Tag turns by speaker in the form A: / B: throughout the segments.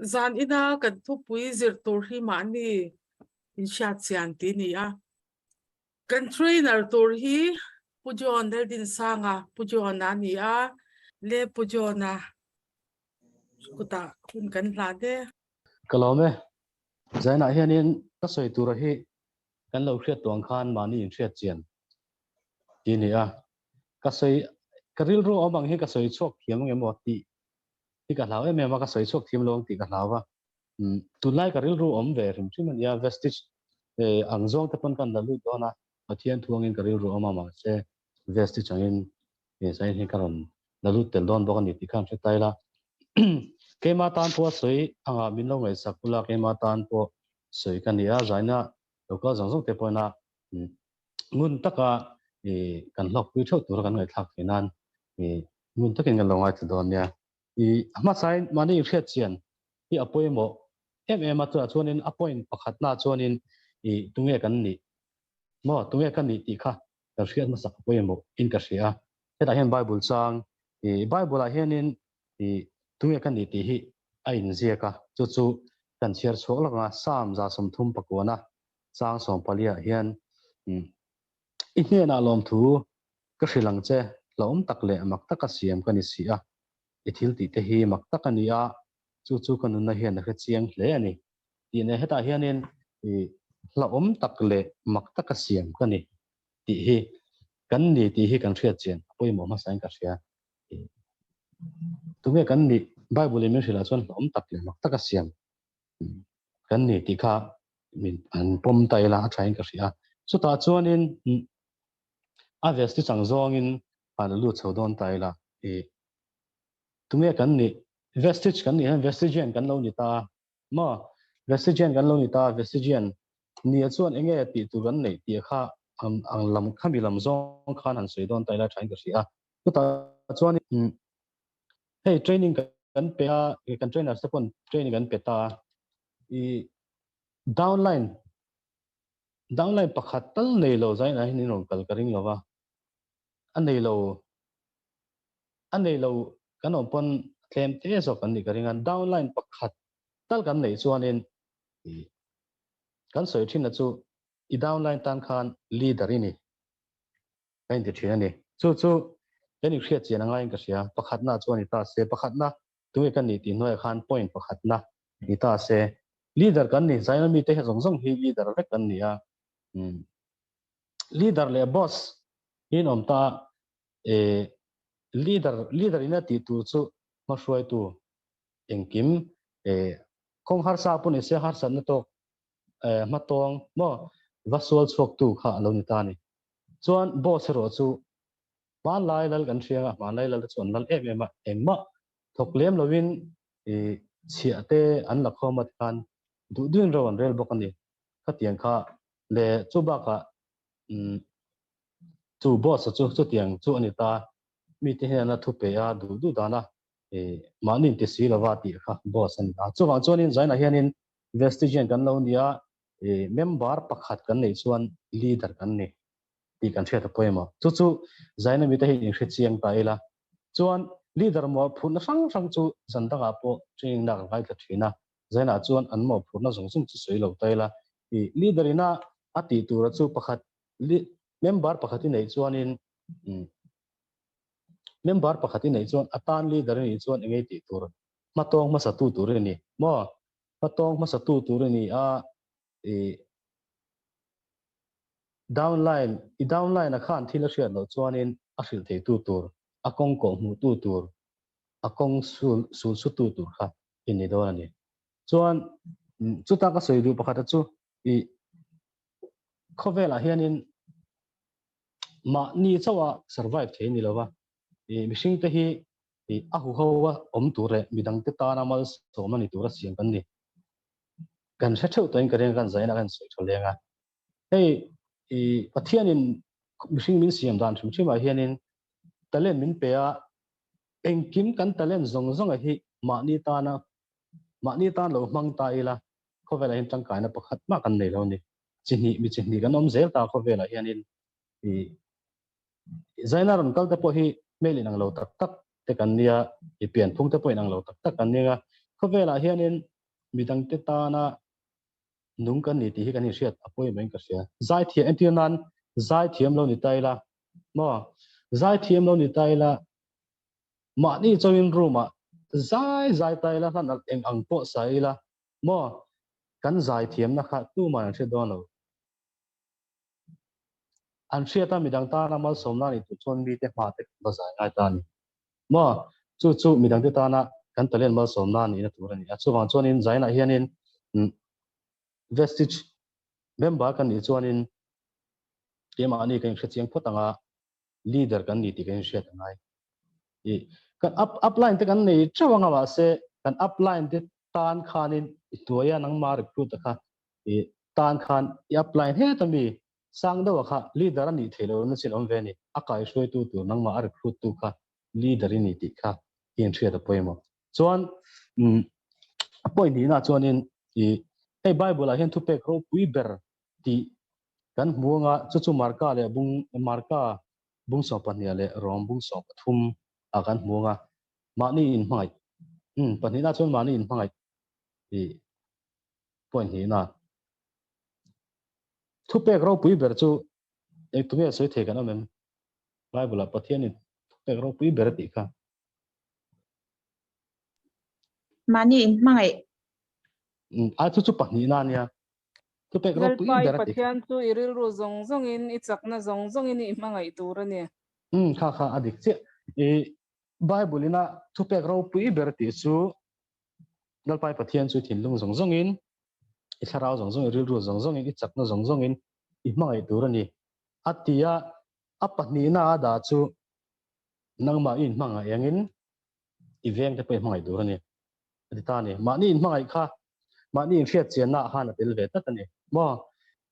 A: Zan ina kan thupui zir tur hi mahni inhriat chian tih a ni a. Kan trainer tur hi Pu John Laldinsanga, Pu John-a a ni a, le Pu John-a kutah hun kan hlan e.
B: Ka lawm e. Zainah hianin ka sawi tura hi kan lo hriat tuang khan mahni inhriat chian tih a ni a. Ka sawi, ka rilru awm ang hi ka sawi chhuak thiam ang emaw tih hi ka hlau em em a, ka sawi chhuak thiam lo ang tih ka hlau a. Tunlai ka rilru awm ve hrim hrim a nia, Vestige ang zawng te pawn kan la lut dawn a, Pathian thu angin ka rilru awm a, mahse Vestige angin zain hi ka rawn la lut tel dawn bawk a ni tih khan hre ta ila. Keima tan pawh a sawi anga min lo ngaihsak ula, keima tan pawh sawi ka ni a, zaina local zawng zawng te pawhin a ngun taka kan hlawkpui theuh tura kan ngaihthlak theih nan ngun takin kan lo ngaithla dawn nia. I hmasain mahni inhriat chian hi a pawimawh em em a, chutah chuanin a point pakhatna chuanin i tunge kan nih maw, tunge ka nih tih kha kan hriat hmasak a pawimawh in ka hria a. Hetah hian Bible chang i Bible ah hianin i tunge ka nih tih hi a inziak a, chu chu kan chhiar chhuak lawk ang a, Psalm 39 chang 14 ah hian i hnenah lawmthu ka hrilh ang che, hlauhawm tak leh mak taka siam ka ni si a, i thil tih te hi mak tak a ni a, chu chu ka nunna hian a hre chiang hle a ni tih nen hetah hianin i hlauhawm tak leh mak taka siam ka ni tih hi kan ni tih hi kan hriat chian a pawimawh hmasain ka hria. Tunge kan nih Bible in min hrilh ah chuan hlauhawm tak leh mak taka siam kan ni tih kha min an pawm ta ila a thain ka hria. Chutah chuanin a verse chu chang zawngin han lut chho dawn ta ila i tunge kan nih vestige kan nih hian vestigian kan lo ni ta maw vestigian kan lo ni ta vestigian nia chuan enge tih tur kan neih tih kha ang ang lam khami lam zawng khan han sawi dawn ta ila thain ka hria a. Chutah chuan hei training kan pe a, kan trainers te pawn training an pe ta a, i downline downline pakhat tal nei lo zainah hian in rawn kal ka ring lo va, a nei lo a nei lo kan awm pawn tlem te zawk kan nih ka ring a, downline pakhat tal kan neih chuanin i kan sawi thinna chu i downline tan khan leader i ni. Ka inti thin a ni. Chu chu kan inhriat chian a ngaiin ka hria. Pakhatna chuan ni ta se, pakhatna tunge ka nih tih hnuaiah khan point pakhatna ni ta se. Leader kan ni, Zaina mite hi zawng zawng hi leader vek kan ni a. Leader leh boss hi an awm ta a, leader, leader in a tih tur chu hmahruaitu engkim kawng harsa pawh ni se harsatna tawk hmatawng maw va sual chhuaktu kha a lo ni ta a ni. Chuan boss erawh chu hmanlai lal kan hria a, hmanlai lal te chu an lal em em a, engmah thawk lem lovin i chhiah te an la khawm a tikhan duh duhin ro an rel bawk a ni. Khatiang kha leh chu bakah umm chu boss a chu chutiang chu a ni ta, mite hian a thu pe a duh duh dan a i mahni inti si lova tih kha boss a ni ta. Chuvang chuanin Zainah hianin Vestigian kan lo nia i member pakhat kan neih chuan leader kan ni tih kan hriat a pawimawh. Chu chu Zaina mite hi inhre chiang ta ila. Chuan leader mawhphurhna hrang hrang chu zan dangah pawh training lak a ngaithla thin a, Zainah chuan an mawhphurhna zawng zawng chu sawi lo ta ila. I leader ina a tih tura chu pakhat member pakhat i neih chuanin member pakhat i neih chuan a tan leader i nih chuan engei tih tur hmatawng hmasatu tur i ni maw? Hmatawng hmasatu tur i ni a, i downline, i downline a khan thil a hriat loh chuanin a hrilh theitu tur, a kawng kawh hmuhtu tur, a kawng sul sul sutu tur kha i ni dawn a ni. Chuan chuta ka sawi duh pakhata chu i khawvelah hianin mahni chauha survive thei a ni lova, i mihringte hi I a huho a awm tur leh midangte tana malsawm a ni tura siam kan ni. Kan hre theuh tawhin ka ring a, kan zaina kan sawi tha leng a. Hei i Pathianin mihring min siam dan hrim hrimah hianin talent min pe a, engkim kan talent zawng zawnga hi mahni tana mahni tan lo hmang ta ila khawvelah hian tangkaina pakhat mah kan nei lo a ni. Chi hnih mi chi hnih kan awm zel ta khawvelah hianin i Zaina rawn kal te pawh hi hmel inang lo tak tak te kan nia, i pianphung te pawh inang lo tak tak kan nia. Khawvelah hianin. midangte tana nung kan ni tih hi kan inhriat a pawimawh in ka hria. Zaithiam entir nan zaithiam lo ni ta ila maw zaithiam lo ni ta ila mahni chauhin room ah zai zai ta ila hlan eng ang pawh sa ila maw kan zaithiamna kha tuman an hre dawn lo. An hriat a midang tana malsawmna ni tur chuan mite hma te kan va zai ngai ta a ni. Maw? Chu chu midangte tana kan talent malsawmna nihna tur a ni a. Chuvang chuanin zainah hianin Vestige member kan nih chuanin keimahni kan inhre chiang phawt anga leader kan ni tih kan inhriat a ngai. I kan up upline te kan nei theuh anga mahse kan upline te tan khanin i hnuaia nangma recruit a kha i tan khan i upline het ami Sang deuha kha leader a nih theih loh na chin awm ve a ni. A kaihruaitu tur nangmah a recruit tu kha leader i ni tih kha i inhriat a pawimawh. Chuan umm a point hnihna chuanin i hei Bible ah hian thupek ropui ber tih kan hmu anga chu chu Marka leh bung Marka bung 12 leh Rom bung 13 ah kan hmu anga mahni inhmangaih umm pahnihna chuan mahni inhmangaih i point hnihna. Thupek ropui ber chu eng tunge sawi thei kan awm em? Bible ah Pathian in thupek ropui ber a tih kha.
C: Mahni in hmangaih.
B: A chu chu pahnihna a nia. Thupek ropui
D: Lalpa i
B: ber a tih kha.
D: Pathian chu i rilru zawng zawngin, i chakna zawng zawngin i hmangaih tur a ni.
B: Umm kha kha a dik chiah. I Bible ina thupek ropui ber tih chu Lalpa i Pathian chu i thinlung zawng zawngin, i thlarau zawng zawngin, i rilru zawng zawngin, i chakna zawng zawngin i hmangaih tur a ni, a ti a. A pahnihna a dah chu nangmah i inhmangaih angin i vengte pawh i hmangaih tur a ni, a ti ta a ni. Mahni inhmangaih kha mahni inhriat chianna ah khan a tel ve tlat a ni maw?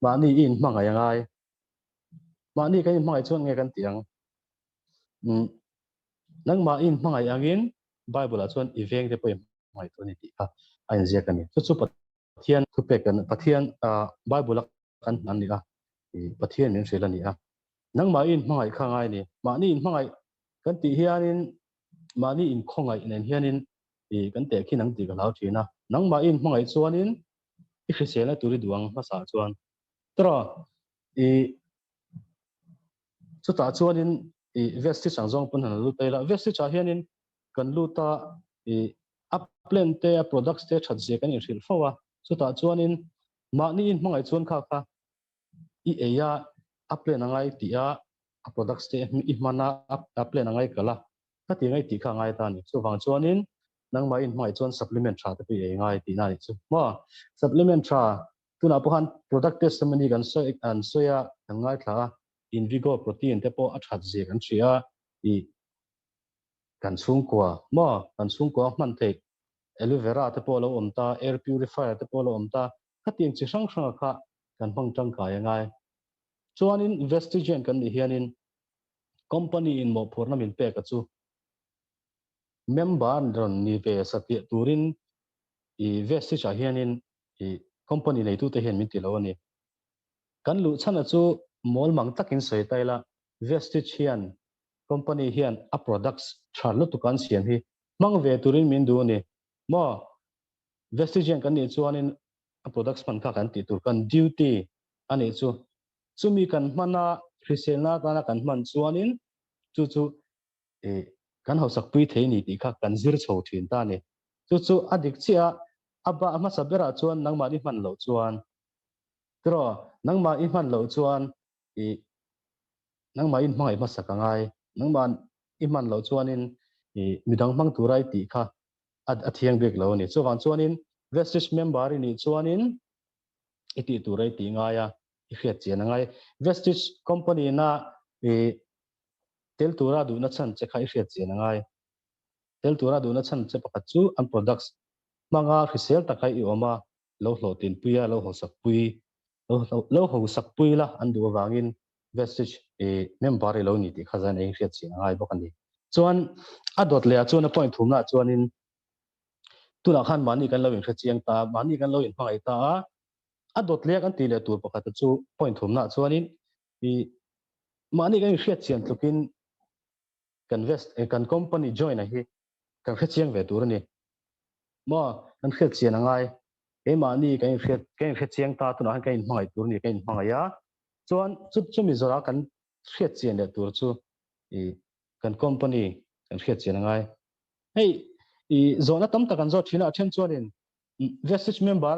B: Mahni i inhmangaih a ngai. Mahni kan inhmangaih chuan nge kan tih ang? Umm, nangmah i inhmangaih angin Bible ah chuan i vengte pawh i hmangaih tur a ni tih kha a inziak a ni. Chu chu Pathian thupek kan Pathian Bible a kan hman a ni a, Pathian min hrilh a ni a. Nangmah i inhmangaih kha ngai a ni. Mahni inhmangaih kan tih hianin mahni inkhawngaih nen hianin kan tehkhin ang tih ka hlau thin a. Nangmah i inhmangaih chuanin i hriselna tur i duh ang hmasa chuan tawrh i Chutah chuanin i vestige ang zawng pawn han lut ta ila, vestige ah hianin kan lut a, i a plan te a products te that zia kan inhrilh fo a, chutah chuanin mahni in hmangaih chuan kha kha i ei a, a plan a ngai tih a, a products te i hman a, a plan a ngai kal a, khatiang a i tih kha a ngai ta a ni. Chuvang chuanin nangmah in hmangaih chuan supplement tha te pawh i ei ngai tihna a nih chu maw. Supplement tha Tunah pawh khan product testimony kan sawi an sawi a, kan ngaithla a, Invigo protein te pawh a that zia kan hria a, ih kan chhungkua maw kan chhungkua a hman theih aloe vera te pawh a lo awm ta, air purifier te pawh a lo awm ta, khatiang chi hrang hranga kha kan hmang tangkai a ngai. Chuanin Vestigian kan nih hianin company in mawhphurhna min pek a chu member rawn ni ve satliah turin ih Vestige ah hianin I company neitute hian min ti lo a ni. Kan luh chhana chu mawl mang takin sawi ta ila, Vestige hian company hian a products tha lutuk an siam hi hmang ve turin min duh a ni. Maw? Vestige hian kan nih chuanin a products hman kha kan tih tur kan duty a nih chu. Chumi kan hmana hriselna atana kan hman chuanin chu chu i kan hausakpui thei ni tih kha kan zir chho thin ta a ni. Chu chu a dik chiah a, a ba hmasa berah chuan nangmah i hman loh chuan tiraw nangmah i hman loh chuan i nangmah in hmangaih hmasak a ngai nangmah i hman loh chuanin i midang hmang tura i tih kha a thiang bik lo a ni. Chuvang chuanin Vestige member i nih chuanin i tih tura i tih ngai a, i hriat chian a ngai. Vestige company na i tel tura duhna chhan che kha i hriat chian a ngai. Tel tura duhna chhan che pakhat chu an products hmanga hrisel taka i awm a, lo hlawhtinpui a, lo hawsakpui, lo hawsakpui la an duh avangin Vestige i member i lo ni tih kha zan eng hriat chian a ngai bawk a ni. Chuan a dawt leh ah chuan a point thumna ah chuanin tunah khan mahni kan lo inhre chiang ta a, mahni kan lo inhmangaih ta a, a dawt leh a kan tih leh tur pakhat a chu point thumna ah chuanin i mahni kan inhriat chian tlukin kan vest kan company join a hi kan hre chiang ve tur a ni. Maw kan hriat chian a ngai. Keimahni kan inhriat kan inhre chiang ta tunah hian kan inhmangaih tur a ni kan inhmangaih a, chuan chu chumi zawrah kan hriat chian leh tur chu ih kan company kan hriat chian a ngai. Hei ih zawhna tam tak an zawt thin a, a then chuanin Vestige member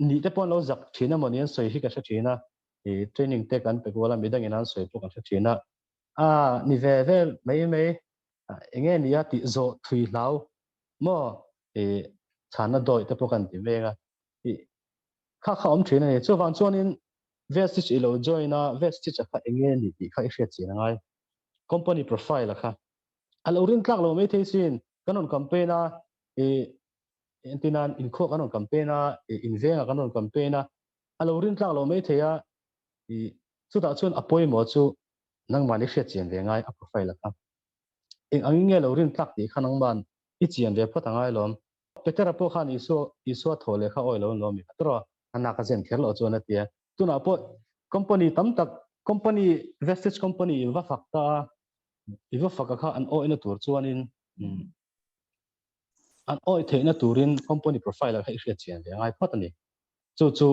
B: nih te pawh an lo zak thin a maw ni an sawi hi ka hre thin a, ih training te kan pe kual a, midangin an sawi pawh kan hre thin a, a ni ve vel mai mai eng nge nia tih zawh thui hlau maw ih chhanna dawi te pawh kan ti veng a, ih kha kha awm thin a ni. Chuvang chuanin Vestige i lo join a, Vestige a kha eng nge ni tih kha i hriat chian a ngai. Company profile a kha a lo rin tlak lo mai thei sin, kan rawn campaign a, ih entinan inkhua kan rawn campaign a, ih inveng ah kan rawn campaign a, a lo rin tlak lo mai thei a, ih chutah chuan a pawimawh chu nangmahni hriat chian ve ngai a profile a kha. Eng angin nge lo rin tlak tih kha nangman i chian ve phawt a ngai lawm. Petera pawh khan Isua Isua thaw leh kha awi lo an lawm i kha tawrh a, a nak a zen kher loh chuan a ti a. Tunah pawh company tam tak company Vestige company in va fak ta a, i va fak a kha an awihna tur chuanin an awih theihna turin company profile ah kha i hriat chian ve a ngai phawt a ni. Chu chu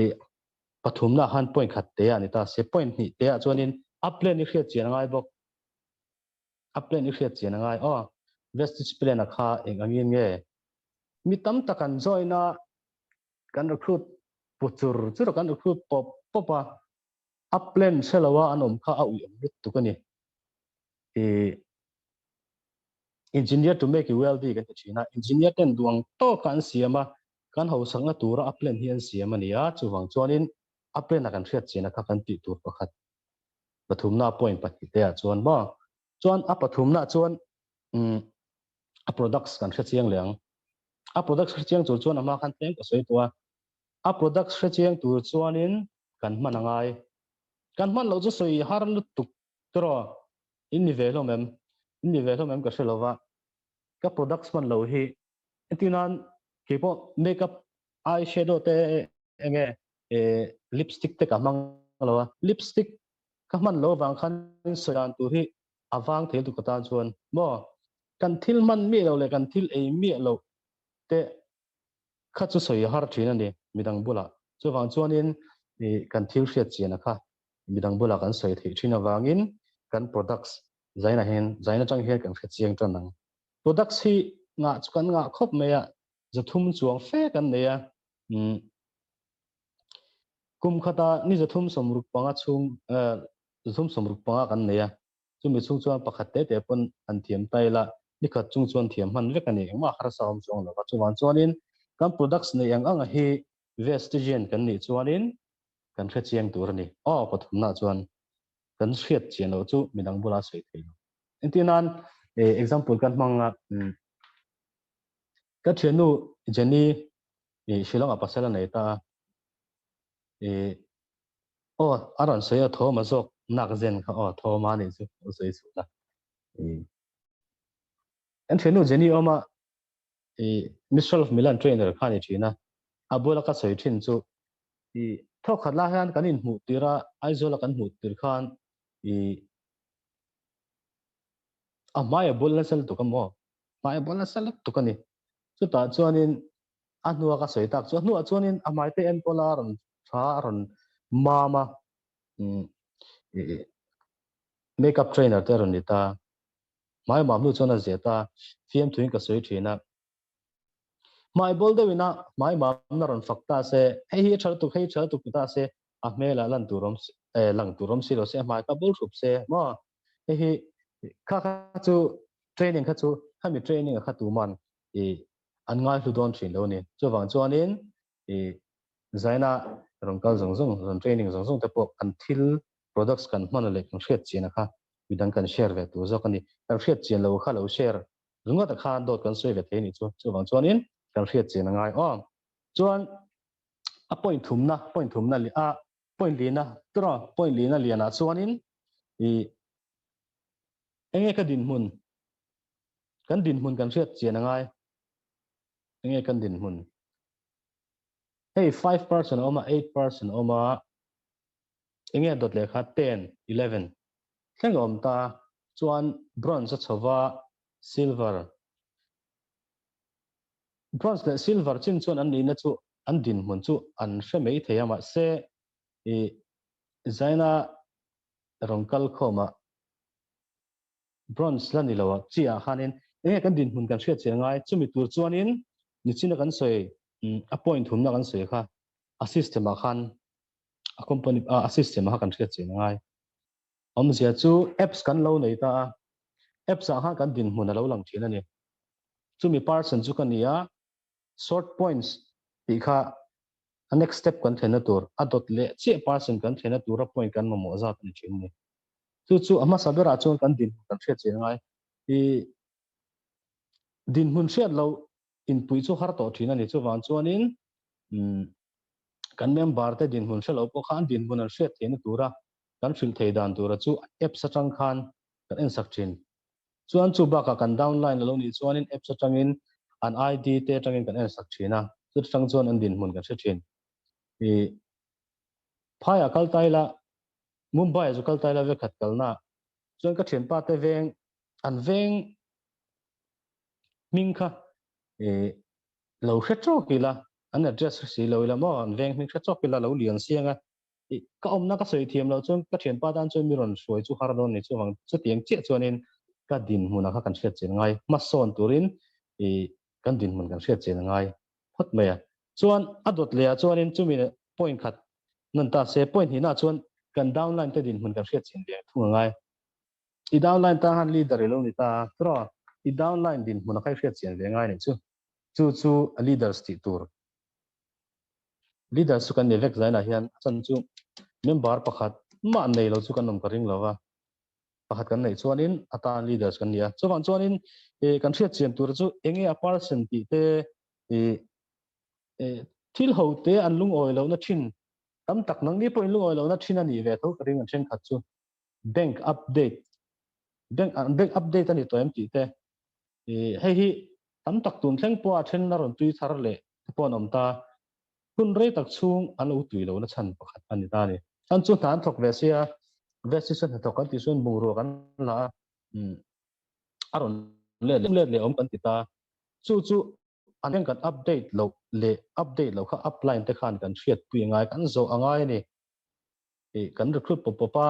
B: i pathumna khan point khat te ah a ni ta se, point hnih te ah chuanin a plan i hriat chian a ngai bawk. A plan i hriat chian a ngai aw. Vestige plan a kha eng angin nge? Mi tam tak an join a, kan recruit pu chur chur a, kan recruit pawp pawp a, a plan hre lo a an awm kha a uih awm lutuk a ni. I engineer to make you wealthy kan ti thin a, engineer ten duh ang tawka an siam a, kan hausakna tura a plan hi an siam a ni a, chuvang chuanin a plan a kan hriat chian a kha kan tih tur pakhat. Pathumna point pahnih te ah chuan maw? Chuan a pathumna chuan umm a products kan hre chiang leh ang. A products hre chiang tur chuan a hma khan tlem ka sawi tawh a. A products hre chiang tur chuanin kan hman a ngai. Kan hman loh chu sawi har lutuk tiraw? In ni ve hlawm em? In ni ve hlawm em ka hre lova. Ka products hman loh hi entir nan keipawh makeup eye shadow te enge lipstick te ka hmang lo a, lipstick ka hman lo avang khan sawi dan tur hi a vang thei lutuk ka tan chuan maw kan thil hman miah lo leh kan thil ei miah loh te kha chu sawi a har thin a ni midang bulah chuvang chuanin ih kan thil hriat chian a kha midang bulah kan sawi theih thin avangin kan products zainah hian zain atang hian kan hre chiang tan ang products hi ngah chu kan ngah khawp mai a 300 chuang fe kan nei a umm kum khata ni 365 chhung 365 kan nei a chumi chhung chuan pakhat te te pawn an thiam ta ila ni khat chung chuan thiam hman vek a ni engmah harsa awm chuang lo va chuvang chuanin kan products nei ang ang hi vestigian kan nih chuanin kan hre chiang tur a ni aw pathumna chuan kan hriat chian loh chu midang bula sawi thei lo entir nan example kan hmang a Ka thiannu Jenny i Shillong ah pasal a nei ta a, i aw a rawn sawi a Thawma zawk nak zen kha aw Thawma nih chu lo sawi chhuah la. I kan thiannu Jenny awm a i Mistral of Milan trainer kha a ni thin a, a bula ka sawi thin chu i thawk khat lai hian kan inhmuh tir a, Aizawl a kan hmuh tir khan i a hmai a bul nasa lutuk a maw? Hmai a bul nasa lutuk a ni. Chutah chuanin a hnua ka sawi tak chu a hnuah chuanin a hmai te enkawl a rawn tha a rawn mam a, umm makeup trainer te a rawn ni ta. Hmai mam hnu chuan a zia ta, fiamthuin ka sawi thin a. Hmai bawl deuhin a hmai mamna rawn fak ta se, hei hi a tha lutuk, hei hi tha lutuk ti ta se, a hmelah lan tur awm lang tur awm si lo se, a hmai kha bul hrup se maw? Hei hi kha kha chu training kha chu khami training a kha tuman i an ngai hlu dawn thin lo a ni. Chuvang chuanin i zaina rawn kal zawng zawng, rawn training zawng zawng te pawh kan thil products kan hman leh kan hriat chian a kha midang kan share ve tur zawk a ni. Kan hriat chian lo kha lo share ringawt a khan dawt kan sawi ve thei a nih chu. Chuvang chuanin kan hriat chian a ngai aw. Chuan a point thumna, point thumna leh a point lina tiraw point lina lianah chuanin i enge ka dinhmun kan dinhmun kan hriat chian a ngai. Enge kan dinhmun hei 5% a awm a, 8% a awm a, enge dawt leh kha 10, 11 thleng a awm ta chuan bronze a chho va, silver bronze leh silver chin chuan an nihna chu. an dinhmun chu an hre mai thei a, mahse i Zaina rawn kal khawmah bronze la ni lo a, chi ah khanin enge kan dinhmun kan hriat chian ngai, chumi tur chuanin nichina kan sawi a point thumna kan sawi kha a system ah khan a company a system ah kha kan hriat chian ngai. Awmzia chu apps kan lo nei ta a, apps ah khan kan dinhmun a lo lang thin a ni. Chumi person chu ka ni a, short points tih kha a next step kan thlenna tur, a dawt leh chiah person kan thlenna tura point kan mamawh zat a ni thin a ni. Chu chu a hmasa berah chuan kan dinhmun kan hriat chian ngai. I dinhmun hriat loh inpui chu har tawh thin a ni. Chuvang chuanin kan member te dinhmun hre loh pawh kha an dinhmun an hriat theihna tura kan hrilh thei dan tura chu apps atang khan kan ensak thin. Chuan chu bakah kan downline a lo nih chuanin apps atangin an ID te atangin kan ensak thin a, chutang chuan an dinhmun kan hre thin. I phaiah kal ta ila, Mumbai ah chu kal ta ila vekhat kalna chuan ka thianpa te veng an veng hming kha i lo hre tawk ila, an address hre si lo ila maw an veng hming hre tawk ila lo lian siang a, i ka awmna ka sawi thiam loh chuan ka thianpa tan chuan mi rawn hruai chu har dawn ni chuvang chutiang chiah chuanin ka dinhmunah kha kan hriat chian ngai hmasawn turin i kan dinhmun kan hriat chian ngai phawt mai a. Chuan a dawt leh ah chuanin chumi point khat nan ta se point hnihna chuan kan downline te dinhmun kan hriat chian ve thung a ngai. I downline tan han leader i lo ni ta a, tiraw? I downline dinhmun a kha i hriat chian ve ngai nih chu. Chu chu a leaders tih tur. Leaders chu kan ni vek zainah hian a chan chu member pakhat mah nei lo chu kan awm ka ring lo va, pakhat kan neih chuanin a tan leaders kan ni a. Chuvang chuanin kan hriat chian tur chu enge a person tih te thil ho te an lungawi lohna thin tam tak nangni pawhin lungawi lohna thin a nih ve tho ka ring an thenkhat chu bank update bank bank update a ni tawh em tih te hei hi tam tak tun thleng pawha then a rawn tui thar leh te pawh an awm ta. Hun rei tak chhung an lo tui lohna chhan pakhat a ni ta a ni. An chu hna an thawk ve sia, vesti chuan hnathawk kan tih chuan bungrua kan la a, a rawn let leh let leh awm kan ti ta. Chu chu an reng kan update loh leh update loh kha upline te khan kan hriatpui a ngai, kan zawh a ngai a ni. Kan recruit pawp pawp a,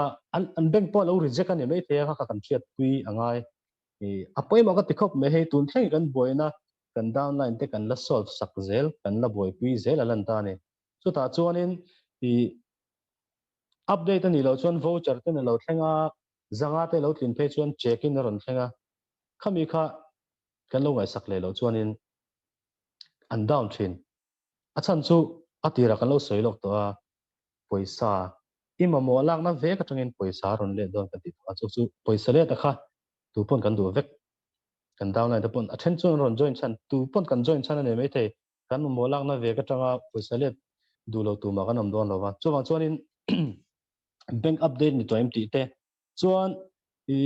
B: an bank pawh a lo reject a ni maithei a, kha kha kan hriatpui a ngai. A pawimawh ka ti khawp mai hei tun thleng kan buaina kan downline te kan la solve sak zel kan la buaipui zel a lan ta a ni. Chutah chuanin i update a nih loh chuan voucher ten a lo thleng a, zanga te lo tlin phei chuan check in a rawn thleng a, khami kha kan lo ngaihsak leh loh chuanin an down thin. A chhan chu a tirah kan lo sawi lawk tawh a, pawisa i mamawh lakna vek atangin pawisa a rawn let dawn kan tih tawh a, chu chu pawisa let a kha tu pawn kan duh vek, kan downline te pawn a then chuan an rawn join chhan, tu pawn kan join chhan a nei maithei, kan mamawh lakna vek atanga pawisa let duh lo tumah kan awm dawn lo va, chuvang chuanin bank update ni tawh em tih te chuan i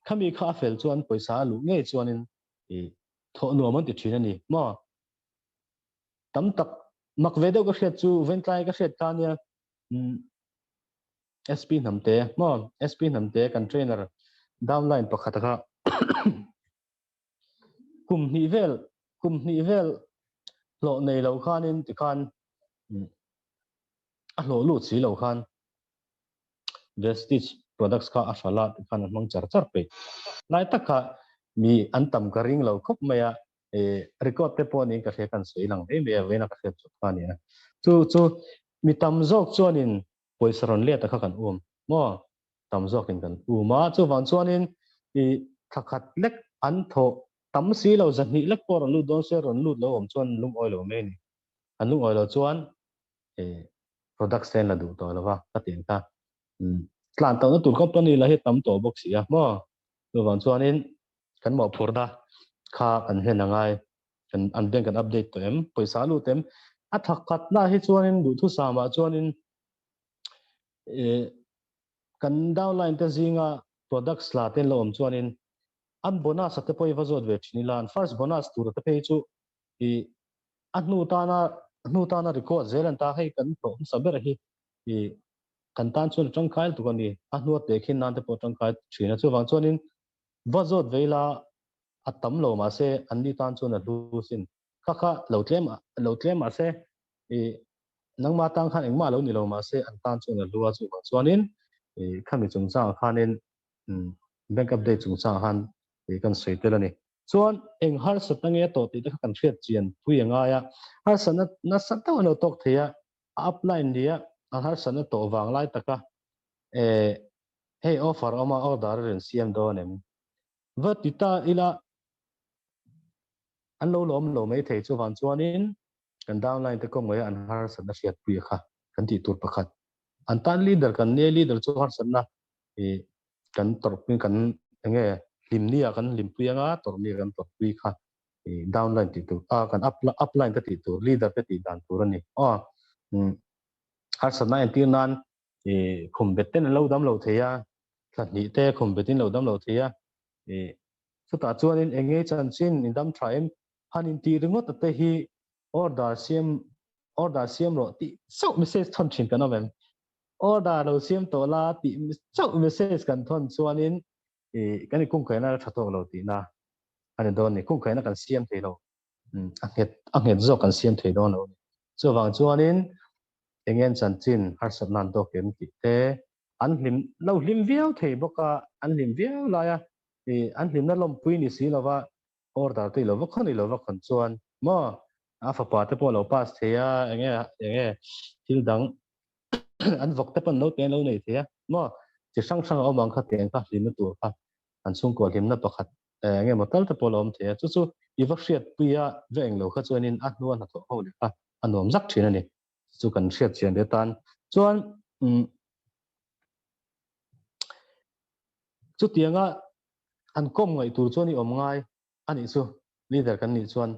B: khami kha a fel chuan pawisa a luh ngei chuanin i thawh nuam an ti thin a ni maw? Tam tak mak ve deuh ka hriat chu Ventlai ka hriat kha nia SP Hnamte maw SP Hnamte kan trainer downline pakhat kha kum hnih vel kum hnih vel hlawh nei lo khanin tikhan a hlawh lut si lo khan Vestige products kha a hralh a tikhan a hmang char char peih lai tak kha mi an tam ka ring lo khawp mai a record te pawh niin ka hria kan sawi lang mai mai a vawiin a ka hriat chawp kha a ni a chu chu mi tam zawk chuanin pawisa rawn let a kha kan um maw tam zawkin kan um a chuvang chuanin i thla khat lek an thawh tam si lo zahnih lek pawh rawn lut dawn se rawn lut lo awm chuan lungawi lo mai a ni an lungawi lo chuan products te an la duh tawh lo va ka tih ang kha tlan tawhna tur company la hi tam tawh bawk si a maw chuvang chuanin kan mawhphurhna kha kan hlen a ngai kan an bank kan update tawh em pawisa lut em a thak khatna hi chuanin duhthusam ah chuanin kan downline te zinga products la ten lo awm chuanin an bonus te pawh i va zawt ve thin ila an first bonus tur te phei chu i a hnu tana hnu tana record zel an ta hei kan hlawh hmasa ber hi i kan tan chuan a tangkai lutuk a ni a hnua tehkhin nan te pawh a tangkai thin a chuvang chuanin Va zawt ve ila a tam lo mahse an ni tan chuan a hlu sin. Kha kha lo tlem lo tlem mahse I nangma tan khan engmah lo ni lo mahse an tan chuan a hlua chuvang chuanin i khami chungchangah khanin bank update chungchangah khan i kan sawi tel a ni. Chuan eng harsatna nge a tawh tih te kha kan hriat chian pui a ngai a, harsatna nasa deuh an lo tawk thei a, a upline nia an harsatna tawh vang lai taka eh hei offer awm a order a rawn siam dawn em? Va ti ta ila an lo lawm lo mai thei chuvang chuanin kan downline te kawngawia an harsatna hriatpui a kha kan tih tur pakhat. An tan leader kan nia leader chu harsatna ih kan tawrhpui kan enge hlimnia kan hlimpui anga tawrhnia kan tawrhpui kha ih downline tih tur a kan up upline te tih tur leader te tih dan tur a ni aw. Umm harsatna entir nan ih khum bet ten an lo dam lo thei a thla hnih te khum bet in lo dam lo thei a ih chutah chuanin eng nge chanchin in dam tha em han intih ringawt te hi order siam order siam rawh tih chauh message thawn thin kan awm em? Order lo siam tawh la tih chauh message kan thawn chuanin ih kan inkungkaihna a tha tawk lo tihna a ni dawn a ni. Kungkaihna kan siam thei lo a nghet a nghet zawk kan siam thei dawn lo a ni. Chuvang chuanin eng en chanchin harsatna an tawk em tih te an hlim lo hlim viau thei bawk a, an hlim viau lai a ih an hlimna lawmpui ni si lova order te i lo va khawn i lo va khawn chuan maw a fapa te pawh lo pass thei a enge enge thil dang an vawk te pawn lo te an lo nei thei a maw chi hrang hrang a awm ang kha tiang kha hlimna tur kha an chhungkua hlimna pakhat enge maw tal te pawh lo awm thei a chu chu i va hriatpui a va englo kha chuanin a hnua hnathawh ho leh kha a nuam zak thin a ni chu kan hriat chian ve tan chuan umm chutianga an kawm ngaih tur chuan i awm ngai a nih chu leader kan nih chuan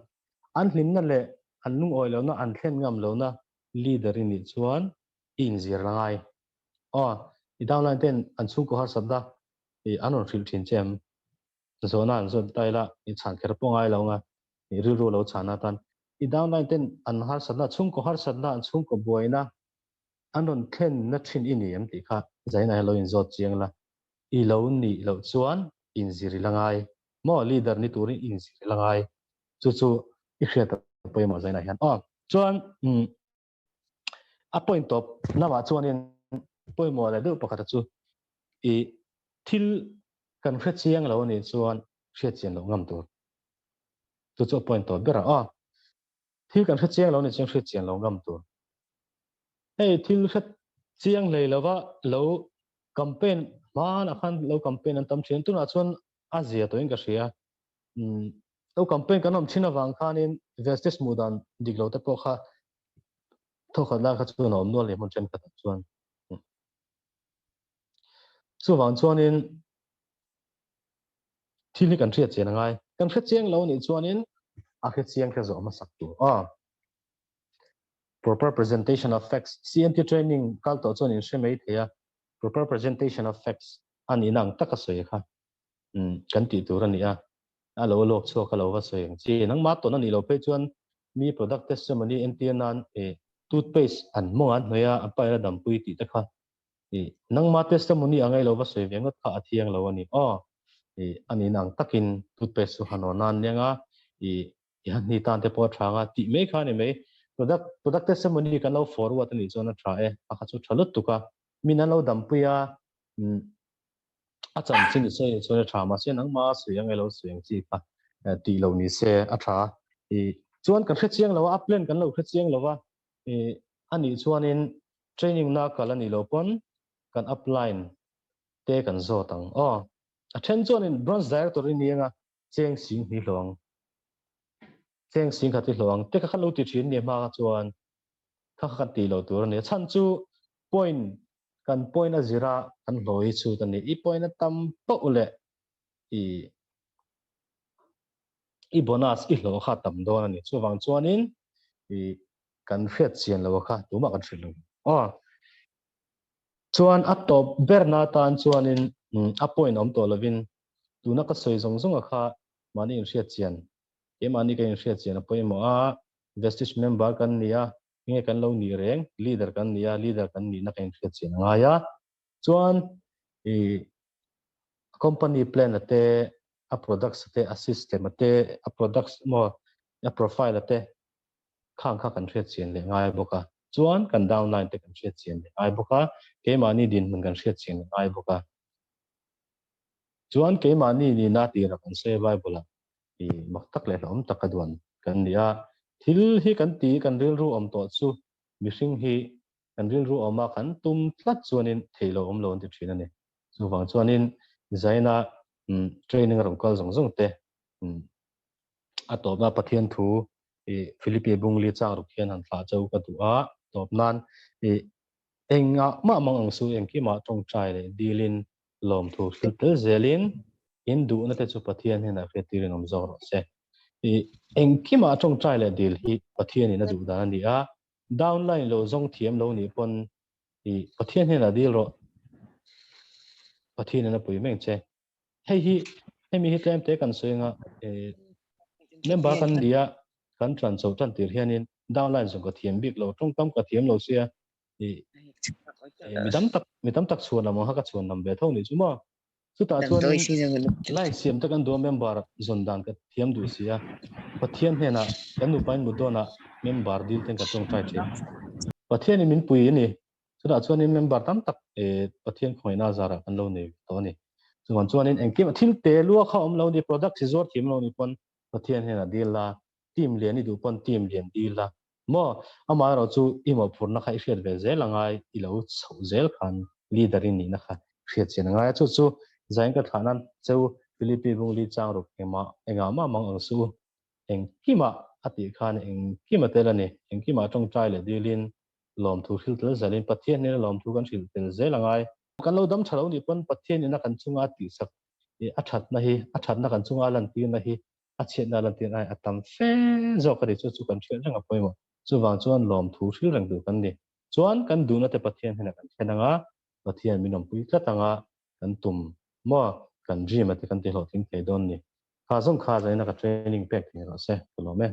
B: an hlimna leh an lungawi lohna an thlen ngam lohna leader i nih chuan i inzir la ngai aw i downline ten an chhungkaw harsatna i an rawn hrilh thin che em zawhna an zawt ta ila i chhan kher pawh ngai lo nga i rilru lo chhan atan i downline ten an harsatna chhungkaw harsatna an chhungkaw buaina an rawn thlen na thin i ni em tih kha zaina hi lo inzawt chiang la i lo nih loh chuan inzir i la ngai maw leader ni turin inzir i la ngai chu chu i hriat a pawimawh zainah hian aw chuan umm a point tawp lamah chuanin pawimawh leh deuh pakhat chu i thil kan hre chiang lo anih chuan hriat chian loh ngam tur chu chu a point tawp ber a aw thil kan hre chiang lo anih chuan hriat chian loh ngam tur hei thil hre chiang hlei lova lo campaign hmanah khan lo campaign an tam thin tunah chuan a zia tawhin ka hria umm lo campaign kan awm thin avang khanin vestige hmuh dan dik lo te pawh kha thawkhat lai kha chuan a awm nual leh hmun thenkhatah chuan chuvang chuanin thil hi kan hriat chian a ngai kan hre chiang lo nih chuanin a hre chiang kha zawh hmasak tur a proper presentation of facts CNT training kal tawh chuan in hre mai thei a proper presentation of facts a nihna ang taka sawi kha kan tih tur a ni a a lo lawk chhuak a lo va sawi ang chi nangmah tawn a nih loh phei chuan mi product testimony entir nan ih toothpaste an hmawng an hnawih a a pair a dampui tih te kha ih nangmah testimony ang ei lo va sawi ve ngawt kha a thiang lo a ni aw ih a nihna ang takin toothpaste chu han awn a aniang a ih i han hni tan te pawh a tha anga tih mai kha a ni mai product product testimony kan lo forward a nih chuan a tha e a kha chu tha lutuk a min an lo dampui a umm a chanchin i sawi chuan a tha mahse nangma sawi ange lo sawi ang chi kha tih lo ni se a tha i chuan kan hre chiang lo a plan kan lo hre chiang lo a i anih chuanin training na kal ani lo pawn kan upline te kan zawt ang aw a then chuanin bronze director i ni anga cheng sing hni hlawh ang cheng sing khat i hlawh ang te kha khan lo ti thin ni hma kha chuan kha kha kan tih loh tur a ni a chhan chu point kan point a zira kan hlawh hi chhut a ni i point a tam pauh leh i i bonus i hlawh kha tam dawn a ni chuvang chuanin i kan hriat chian lo kha tumah kan hrilh lo aw chuan a tawp berna tan chuanin a point awm tawh lovin tuna ka sawi zawng zawng a kha mahni inhriat chian keimahni ka inhriat chian a pawimawh a vestige member kan ni a nge kan lo nih reng leader kan ni a leader kan nihna ka inhriat chian a ngai a chuan i company plan a te a products a te a system a te a products maw a profile a te. Khang kha kan hriat chian leh ngai bawk a. Chuan kan downline te kan hriat chian leh ngai bawk a, keimahni dinhmun kan hriat chian leh ngai bawk a. Chuan keimahni nihna tira kan sawi Bible ah i mak tak leh hlauhawm taka duan kan ni a. Thil hi kan ti kan rilru awm tawh chu mihring hi kan rilru awma kan tum tlat chuanin theih lo awm lo an ti thin a ni. Chuvang chuanin Zaina training a rawn kal zawng zawng te a tawpna Pathian thu i Philippi bungli chang ruk hian han thlah chau ka duh a, tawp nan i engah mah mang ang su engkimah tawngtai leh dilin lawmthu hril tel zelin in duhna te chu Pathian hian a hriattirin awm zawk rawh se. I engkimah tawngtai leh dil hi Pathianin a duh dan a ni a, downline lo zawng thiam lo nih pawn i Pathian hian a dil rawh Pathianin a pui meng che. Hei hi hemi hi tlem te kan sawi anga member kan nia kan tran chho tan tir hianin downline zawng ka thiam bik lo tawngkam ka thiam lo sia i mi tam tak mi tam tak chhuan lam ang kha ka chhuan lam ve tho ni chu maw chutah chuan line siam te kan duh member zawn dan ka thiam duh sia Pathian hnenah kan nupa in mut dawnah member dil ten ka tawngtai thin Pathian in min pui ani Chutah chuanin member tam tak Pathian khawngaihna zarah kan lo nei tawh a ni. Chuvang chuanin engkim a thil te lua kha awm lo ni, product hi zuar thiam lo ni pawn Pathian hian a dil la, team lian i duh pawn team lian dil la maw? Amaherawh chu i mawhphurhna kha i hriat ve zel a ngai, i lo chhoh zel khan leader i nihna kha hriat chian a ngai a. Chu chu Zain ka thlah nan cheu Philippi Bungli chang ruk engmah engah mah mang ang suh u. Engkimah a tih khan engkim a tel a ni. Engkimah tawngtai leh dilin lawmthu hril tel zelin Pathian hnena lawmthu kan hrilh tel zel a ngai. Kan lo dam tha lo nih pawn Pathian ina kan chunga tihsak i a thatna hi, a thatna kan chunga lantirna hi a chhiatna lantirna hi a tam fe zawk a ni. Chu chu kan hriat reng a pawimawh. Chuvang chuan lawmthu hril reng duh kan ni. Chuan kan duhna te Pathian hnena kan thlen anga, Pathian min awmpui tlat anga kan tum maw, kan dream a te kan ti hlawhtling thei dawn ni. Kha zawng kha zaina ka training pek thei rawh se, ka lawm e.